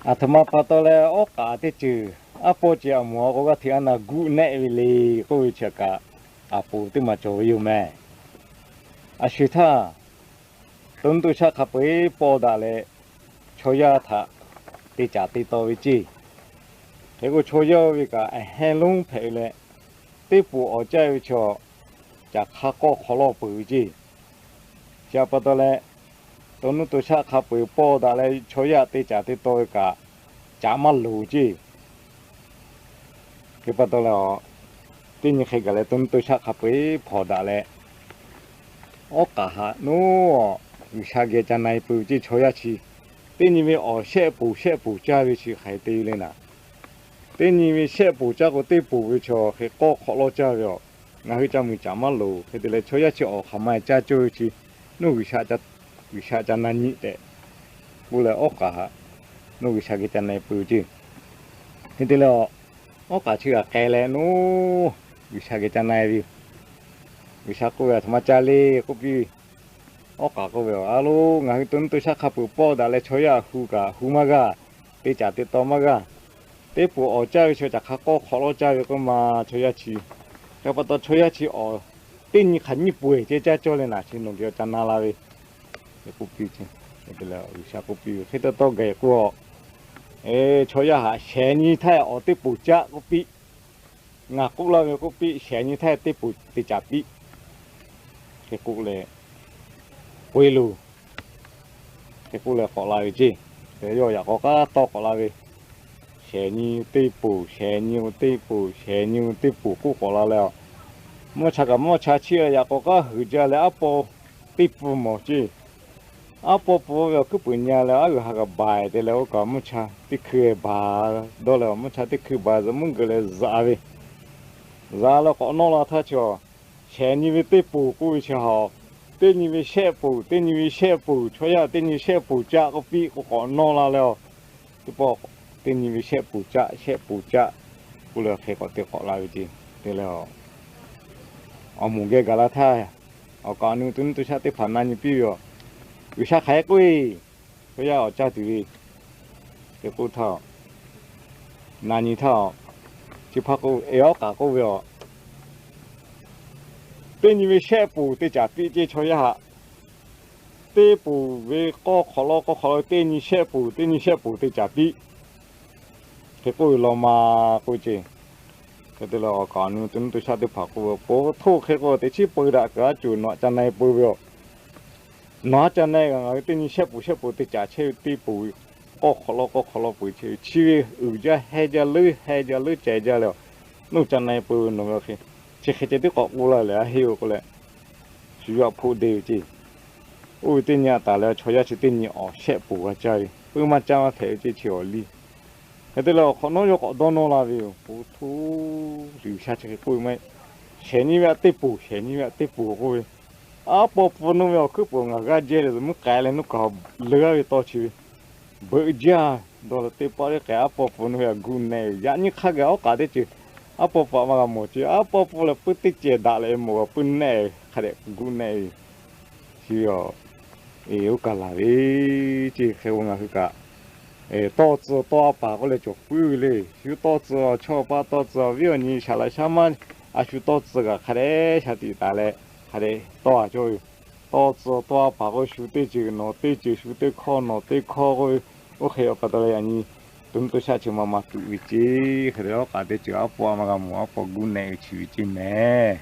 Aˬ htoꞈ ma pa taw leh awˉ k'aꞈ teˇ ceuˬ aˉ pawˇ ceh aˬ moˍ a k'o g'aˇ hteꞈ a naˬ guˆ nehˆ ve le k'oˆ ve chi kaꞈ, aˬ poˍ teˇ maˬ cawˬ ve yoˬ meh. A shuˍ htaˇ, to nuˇ to shaˆ hk'a peu-eˬ pawˆ daꞈ leh, chaw yaˇ htaꞈ te caˍ te taw ve ceˇ. Hk'e k'o chaw yaˇ ve kaꞈ aˬ hehnˇ lonˉ hpehꞈ ve leh, teˇ poˍ awˍ caˇ ve chaw, caˬ hk'a k'awˇ hk'awꞈ lawˇ peuˬ ve ceˇ. Chi pa taw leh, to nuˇ to shaˆ hk'a peu-eˬ pawˆ daꞈ leh chaw yaˇ te caˍ te taw ve kaꞈ, caꞈ maˇ loˍ ceˇ. Hk'e pa taw leh, teˇ nyi hk'e gaˬ leh to nuˇ to shaˆ hk'a peu-eˬ hpawnˬ daꞈ leh, awˉ k'aꞈ haꞈ naˉ, G'uiˬsha geh ca na-e peuˬ ve ceˇ chaw yaˇ chi. Teˇ nyi ve awˍ shehˆ poˍ shehˆ poˍ caˇ ve chi hk'aˬ hk'e te ve le naˍ. Teˇ nyi ve shehˆ poˍ caˇ k'o teˇ poˍ ve chaw hk'e k'awˇ hk'awꞈ lawˇ caˇ ve aˬ. Ngaˬ hui ca muiˬ caꞈ maˇ loˍ. Hk'e te leh chaw yaˇ chi awˍ hk'aˬ ma caˇ cawˇ ve chi, nuˇ G'uiˬsha ca na nyi tehꞈ k'oˆ leh awˉ k'aꞈ haꞈ, nuˇ G'uiˬsha geh ca na-e peuˬ ve ceˇ. Hk'e te leh, awˉ k'aꞈ chi g'aꞈ k'ai leh naˉ, G'uiˬsha geh ca na-e ve yoˬ. G'uiˬsha k'oˆ ve, Aˬ htoꞈ ma ca le k'oˆ piˇ ve, awˉ k'aꞈ k'oˆ ve, A lo, ngaˬ hui to nuˇ to shaˆ hk'a peu-eˬ pawˆ daꞈ leh chaw yaˇ hu kaꞈ hu maˇ g'aˇ, te caˍ te taw maˇ g'aˇ. Teˇ poˍ awˍ caˇ ve chaw caˬ hk'a k'awˇ hk'awꞈ lawˇ caˇ ve k'oˆ ma, chaw yaˇ chi. Hk'e pa taw chaw yaˇ chi awˍ, teˇ nyi hk'aˬ nyiˇ poˍ ceh caˇ cawˇ leh naˍ, chi nawˬ geh ca na la ve. G'uiˬsha k'oˆ piˇ ve, Hk'e te taw geh k'o, chaw yaˇ haꞈ shehˍ nyi htaˇ awˍ teˇ poˍ caˆ k'oˆ piˇ. Ngaˬ k'oˆ laˇ ve k'oˆ piˇ, shehˍ nyi htaˇ teˇ poˍ te caˍ piˇ. Hk'e k'oˆ leh, Peuˬ e loˬ. Hk'e k'oˆ leh k'awꞈ la ve ceˇ. Yawˇ yaꞈ k'aw k'aˉ tawˇ k'awꞈ la ve, shehˍ nyi teˇ poˍ, shehˍ nyi teˇ poˍ, shehˍ nyi teˇ poˍ k'oˆ k'awꞈ la leh, mvuhˇ cha kaꞈ mvuhˇ cha chiˇ leh yaꞈ k'aw k'aˉ huiˍ jaˇ leh aˉ paw teˇ pfuhˇ mawˬ ceˇ. Aˉ paw pfuhˇ ve awˬ hkuiˉ puiˍ nya leh aˉ g'uiˬ ha kaꞈ baiˬ te leh oˇ kaꞈ mvuhˇ cha teˇ hkui baiˬ dawˇ leh, mvuhˇ cha teˇ hkui baiˬ zuhꞈ mvuhˇ geuꞈ leh zaꞈ ve, zaꞈ leh k'awꞈ nawˇ la htaˇ chi, shehˍ nyi ve teˇ poˍ k'oˆ ve chi hawˬ, teˇ nyi ve shehˆ poˍ, teˇ nyi ve shehˆ poˍ, chaw yaˇ teˇ nyi shehˆ poˍ caˆ k'oˆ piˇ k'o k'awꞈ nawˇ la leh, teˇ pawˆ teˇ nyi ve shehˆ poˍ caˆ, shehˆ poˍ caˆ k'oˆ leh hk'e k'awꞈ te k'awꞈ la ve ceˇ. Te leh, awˬ moˍ geh gaˬ la htaˇ, awˬ kaˍ awˬ nu to nuˇ to shaˆ teˇ hpaˍ na nyi piˇ ve yoˬ. G'uiˬsha hk'aˬ hk'e k'oˆ ve, chaw yaˇ awˍ caˇ tuˬ ve, te k'oˆ htaˇ, na nyi htaˇ, chi hpaˇ k'oˆ, e awˉ k'aꞈ k'oˆ ve aˬ, teˇ nyi ve shehˆ poˍ te caˍ piˇ ceˇ chaw yaˇ haꞈ. Teˇ poˍ ve k'awˇ hk'awꞈ lawˇ k'awˇ hk'awꞈ lawˇ teˇ nyi shehˆ poˍ, teˇ nyi shehˆ poˍ te caˍ piˇ. Hk'e k'oˆ ve law ma k'oˆ ceˇ. Hk'e te leh awˬ kaˍ awˬ nu to nuˇ to shaˆ teˇ hpaˍ k'oˆ ve, Po htoˇ hk'e k'o teꞈ chiˉ peu daꞈ kaꞈ a cuˬ nawˬ aꞈ ca na-e peu ve aˬ. Nawˬ aꞈ ca na-e kaꞈ ngaˬ hui teˇ nyi shehˆ poˍ shehˆ poˍ te caˍ chehˇ ve teˇ poˍ ve k'awˇ hk'awꞈ lawˇ k'awˇ hk'awꞈ lawˇ peu chehˇ ve chi ve uiˍ jaˇ heh jaˇ leuˉ heh jaˇ leuˉ ceh jaˇ leh, nawˬ ca na-e peu ve nawˬ ve hk'e, chi hk'e ceh tiˉ k'awꞈ k'oˆ laˇ leh a heˆ-oˬ k'oˆ leh, shu yawˇ htaꞈ hpoˆ deˇ ve ceˇ. Oˇ ve teˇ nyi a taˍ leh chaw yaˇ chi teˇ nyi awˬ shehˆ poˍ g'a caˇ ve, puiˉ maˇ caˇ maˇ hpehꞈ ve ceˇ chi awˬ liˇ. Hk'e te leh awˬ hk'awꞈ nawˉ yawˇ k'awꞈ dawˇ nawˇ la ve yoˬ. Po htoˇ, G'uiˬsha chi hk'e k'oˆ ve maˇ heˆ. Shehˍ nyi ve aꞈ teˇ poˍ, shehˍ nyi ve aꞈ teˇ poˍ k'oˆ ve, aˉ paw pfuhˇ nuˇ ve awˬ hkuiˉ puiˍ ngaˬ g'aˇ jehˇ leh zuhꞈ mvuhˇ k'ai leh nuˇ kaˬ leuˉ g'aˇ ve tawˇ chi ve, beuꞈ jaˇ dawˇ leh teˇ pawˆ teˇ k'ai aˉ paw pfuhˇ nuˇ ve aꞈ guˆ nehˆ ve. Yaꞈ nyi hk'a gaˬ awˉ k'aꞈ teˇ ceuˬ aˉ paw pfuhˇ aꞈ maˇ g'a mawˬ ceˇ. Aˉ paw pfuhˇ leh puiˉ teˇ cehˬ daꞈ leh mawˬ g'a puiˉ nehˆ ve hk'a dehꞈ guˆ nehˆ ve chi ve aˬ. E, oˇ kaˬ laˬ ve ceˇ. Hk'e k'o ngaˬ hui kaꞈ tawˇ tcuh tawˇ a paˍ k'oˆ leh cawˬ puiˉ ve le. Shu tawˇ tcuh, chaw paˆ tawˇ tcuh, awˬ viˉ awˬ nyi shaˍ laꞈ shaˉ maˇ, a shu tawˇ tcuh kaꞈ hk'a dehꞈ shaˍ tiꞈ taˍ leh hk'a dehꞈ tawˇ a cawˇ ve. Tawˇ tcuh tawˇ a paˍ k'o shu teˇ ceuˬ nawˬ teˇ ceuˬ, shu teˇ hkawˇ nawˬ teˇ hkawˇ k'oˆ ve, oˇ hk'e awˬ pa taw leh yaꞈ nyi to nuˇ to shaˆ chi ma ma tuꞈ ve ceˇ. Hk'e te awˉ k'aꞈ teˇ ceuˬ aˉ paw aꞈ maˇ g'a mawˬ, aˉ paw guˆ nehˆ ve chi ve ceˇ meh.